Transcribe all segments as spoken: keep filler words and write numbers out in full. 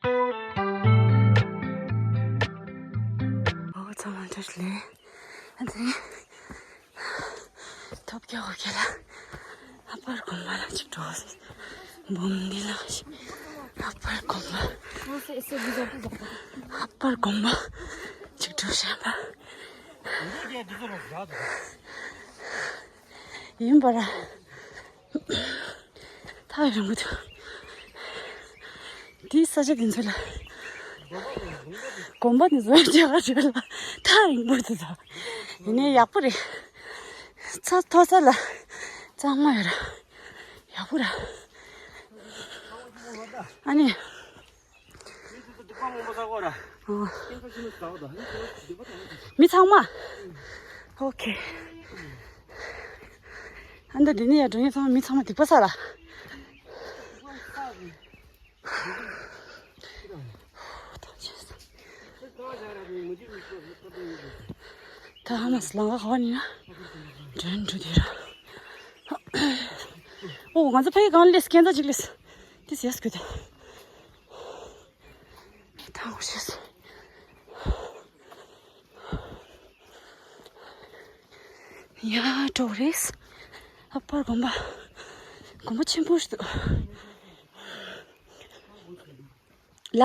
ཨོ་ཚང་མ་བཀྲ་ཤིས་བདེ་ལེགས། ཨ་ནི་ཐོབ་རྒྱག་འོ་ཁྱེད་ལ་ཨ་པར་དགོན་པ་ལ་ཅིག་འགྲོ། འབུམ་འདི་ལ་ཨ་པར་དགོན་པ། ཨ་པར་དགོན་པ་ཅིག་འགྲོ་བཞིན་པ་ཡིན་པ་ར། ཐག་རིང་པོ་འདུག་དེའི་ས་ཆ་དེ་ཚོ་ལ། དགོན་པ་དེ་ཚོ་ལ་མཇལ་ཁ་བྱེད་ལ་ཐག་རིང་པོ་འདུག་ད་ཡིན་ནའི་ཡག་པོ་རེད། ཚ་མཐོ་ས་ལ་གཙང་མ་ཡོད་ར། ཡག་པོ་ར། ཨ་ནི། ཨོ། མི་ཚང་མ། ཨོ་ཁེ། ཨ་ནི་འདི་ནས་ཡར་འགྲོ་མཁན་ཚང་མ་མི་ཚང་མ་སྡིག་པ་བསགས་ལ། ད་ཧ་མ་སི་ལང་ཀ་ག་བ་ནི་ན། འགྲོ་འགྲོ་དེ་ར། ཨོ་ང་ཚོ་ཕ་གི་གང་ལས་སྐྱེན་ཚ་ཅིག་ལས། དེ་ཟེར་སྐུ་དེ། ད་ཧོ་ཤེས། ཡ་གྲོགས་རེད། ཨ་པར་དགོན་པ། དགོན་པ་ཆེན་པོ་ཞིག་འདུག་ལ།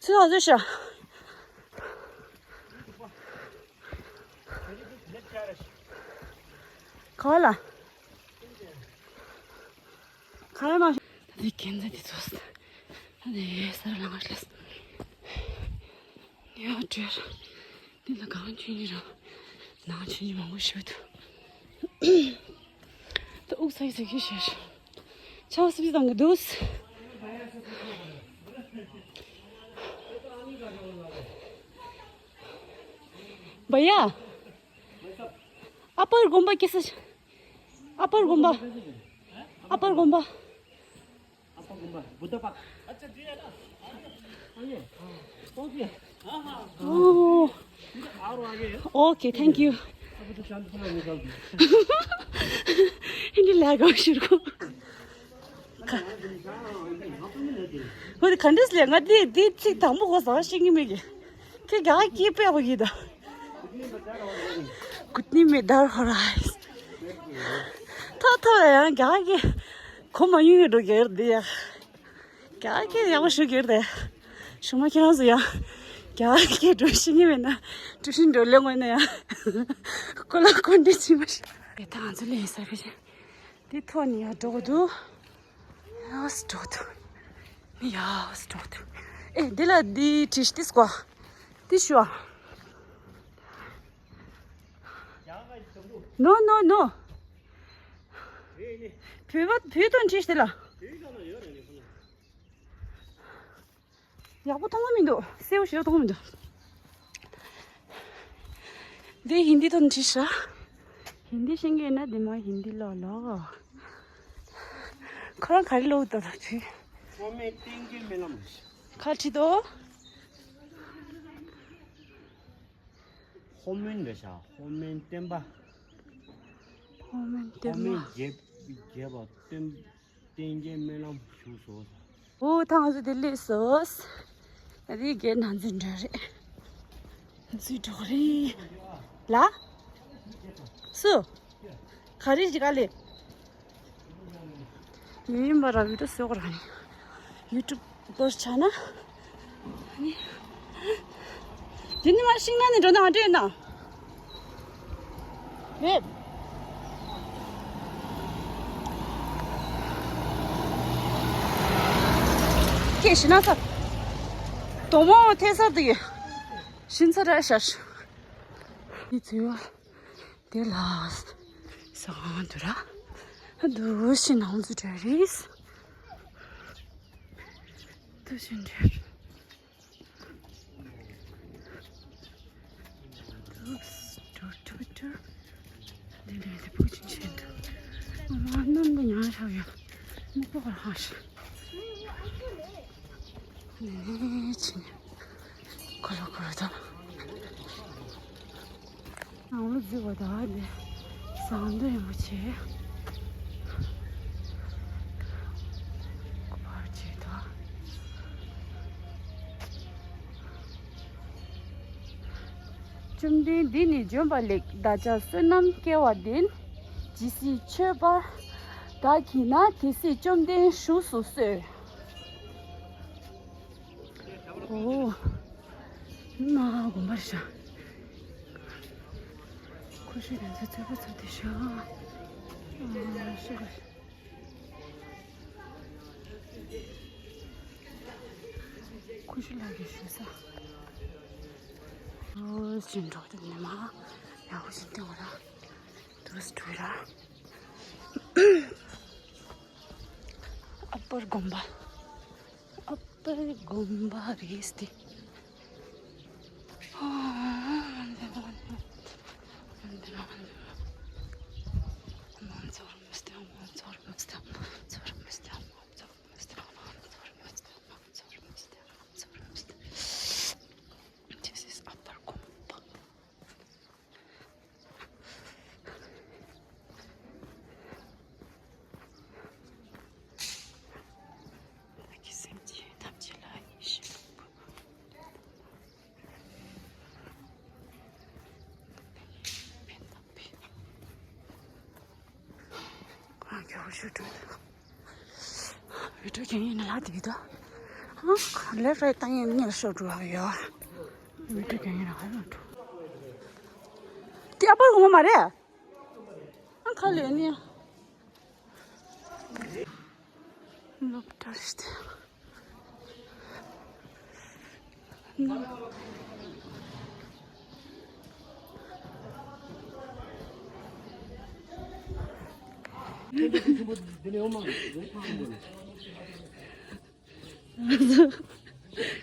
ཚུར་ལ་ཚུར་ཤོག་ག་ལ། ག་ལ་མ། ད་དེ་ཁྱེད་ཚོ་དེ་ཚོ། ད་དེ་ས་ར་ལ་ང་ཤེས། ཡ་བྲོས། འདི་ལ་གང་ཆུང་ཆུང་ར། ནང་ཆུང་ཆུང་མང་པོ་ཞིག་འདུག་ད་དབུགས་ཚ་གི་ཚ་གི་ཤེས། ཆང་སྲིབ་སྲིབ་བཏང་གི་འདུག་བ་ཡ། ཨ་པར་དགོན་པ་སྐྱེ་ས། ཨ་པར་དགོན་པ། ཨ་པར་དགོན་པ། Oh, okay, thank you. Hindi laga shirko. Hodi khandis le nga di di chi thambo ko sa shingi megi. Ke ga ki pe ho yida. Kutni me dar ho raha hai. Tha tha ya ga ki. Khoma yu yu do ger de ya. རྒྱ་སྐད་ཡག་པོ་ཞུ་གི་རེད། ཞུ་མ་ཁྱེད་རང་ཚོ་ཡང་རྒྱ་སྐད་འགྲོ་ཤེས་ཀྱི་མེད་ན་ཀྲུའུ་ཞིན་འགྲོ་ལེ་ངོ་ན་ཡང་ཀོ་ལ་ཀོན་འདྲི་ཅི་མ་ཤེས། རེད་ད་ང་ཚོ་ལེན་ས་ཕེ་ཤེ་འདི་ཐོག་ནས་ཡར་འགྲོ་གི་འདུག་ཡར་འགྲོ་གི་འདུག་ནི་ཡར་འགྲོ་གི་འདུག་ཨེ་འདི་ལ་འདི་བྲིས་ཏིས་གོ་འདི་ཞུ་ཨ། No, no, no. བོད་པ་བོད་དོན་བྲིས་ཏེ་ལ། ཡག་པོ་མཐོང་གི་མི་འདུག་གསལ་པོ་ཞེ་དྲག་མཐོང་གི་མི་འདུག་འདི་ཧིན་དི་ཐོག་ནས་བྲིས་ཤག་ཧིན་དི་ཤེས་ཀྱི་ཡོད་ན་འདི་མ་ཧིན་དི་ལོ་ལོ། ཁོ་རང་ག་རེ་ལོ་འདུག་ད་བྲིས། ཧོ་མན་ཏན་གྱི་སྨོན་ལམ། ཁ་བྲིས་ཏོ། ཧོ་མན་རེད་ཤག་ཧོ་མན་བསྟན་པ། ཧོ་མན་བསྟན་པ། ཧོ་མན་རྒྱས་རྒྱས་པ་བསྟན། བསྟན་རྒྱས་སྨོན་ལམ་ཞུ་སོ། འོ་ད་ང་ཚོ་དེ་སླེབས་སོ། ད་དེ་གའི་ནང་འཛུལ་འགྲོ་རེད། འཛུལ་འགྲོ་རེད། ལ། སུ། ག་རེ་ཞིག་ག་ལེ། ཡིན་པ་ར་བི་ཏུ་སོགས་ར་ནི། ཡུ་ཊུབ་པར་ཆགས་ན། དེ་ནི་མ་ཤིང་ན་ནི་འགྲོ་ན་འདྲེ་ན། རེད། ཁྱེད་ཤི་ན་ས། དོ་མོ་ཐེ་ས་དུ་ཡོད། ཤིན་ས་ར་ཤ་ཤ། ཡི་ཚུལ་བ། དེ་ལ། སང་དུ་ར། དུ་ཤི་ནང་ཚུ་དྲ་རིས། དུ་ཤིན་དྲ། དུ་ཏུ་ཏུ། དེ་ལས་དེ་བུ་ཅིག་ཆེན་དུ། ཨ་མ་ནམ་དུ་ཉག་ཤག་ཡོད། མི་པོ་ཧ་ཤི། ནེ་ནེ་ཆི་ནེ། ཁོ་ར་ཁོ་ར་ད། ནང་ལོ་རྫི་བ་ད་དེ། ཟངས་མདོག་ཡིན་པོ་ཆེ། བཅོམ་ལྡན་འདས་ནི་འབྱོན་པ་ལེགས། བདག་ཅག་བསོད་ནམས་སྐལ་བ་ལྡན། ཇི་སྲིད་མཆོད་པ་བདག་གིས་ན། དེ་སྲིད་བཅོམ་ལྡན་བཞུགས་སུ་གསོལ། ཨོ། ན་དགོན་པར་ཤ། ཁོ་ཤི་ལན་ཚ་ཚ་པོ་ཚ་དེ་ཤ། ཨ་ཤི་ག་ཤ། ཁུ་ཤུ་ལ་གི་ཞུ་ས། ཨོ་ཅིན་འགྲོ་དེ་ནི་མ་ཡག་པོ་ཞིག་སྟེང་བ་ར། ཏུ་རི་སི་ཊི་ར། ཨ་པར་དགོན་པ། ཨ་པར་དགོན་པ་རེད་དེ། This is Upper Gompa. ད་ཀྱི་སེམས་ཅན་ཐམས་ཅད་ལ་ཡིད་བཞིན་ནོར་བུ། ཕན་དང་ཕན། ཨ་ཁྱོད་ཤུ་ཏུ། བི་ཏུ་ཀྱང་ཡིན་ན་ལ་དེ་གི་དོ། ཨ་ལེ་རེ་ཏང་ཡིན་ཉེར་ཤོ་ཏུ་ཨ་ཡོ། བི་ཏུ་ཀྱང་ཡིན་ན་ཨ་ཡོ་ཏུ། དེ་ཨ་པར་གོང་མ་མ་རེད། ཨ་ཁ་ལེ་ནི། སློབ་གྲྭ་རེད་དེ།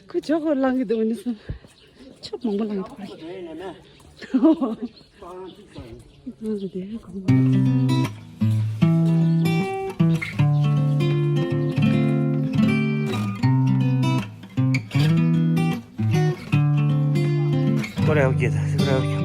ཁོ་ཇོ་ཁོ་ལང་གི་འདུག་ནི་སམ། ཆོབ་མང་པོ་ལང་གི་འདུག་རེད།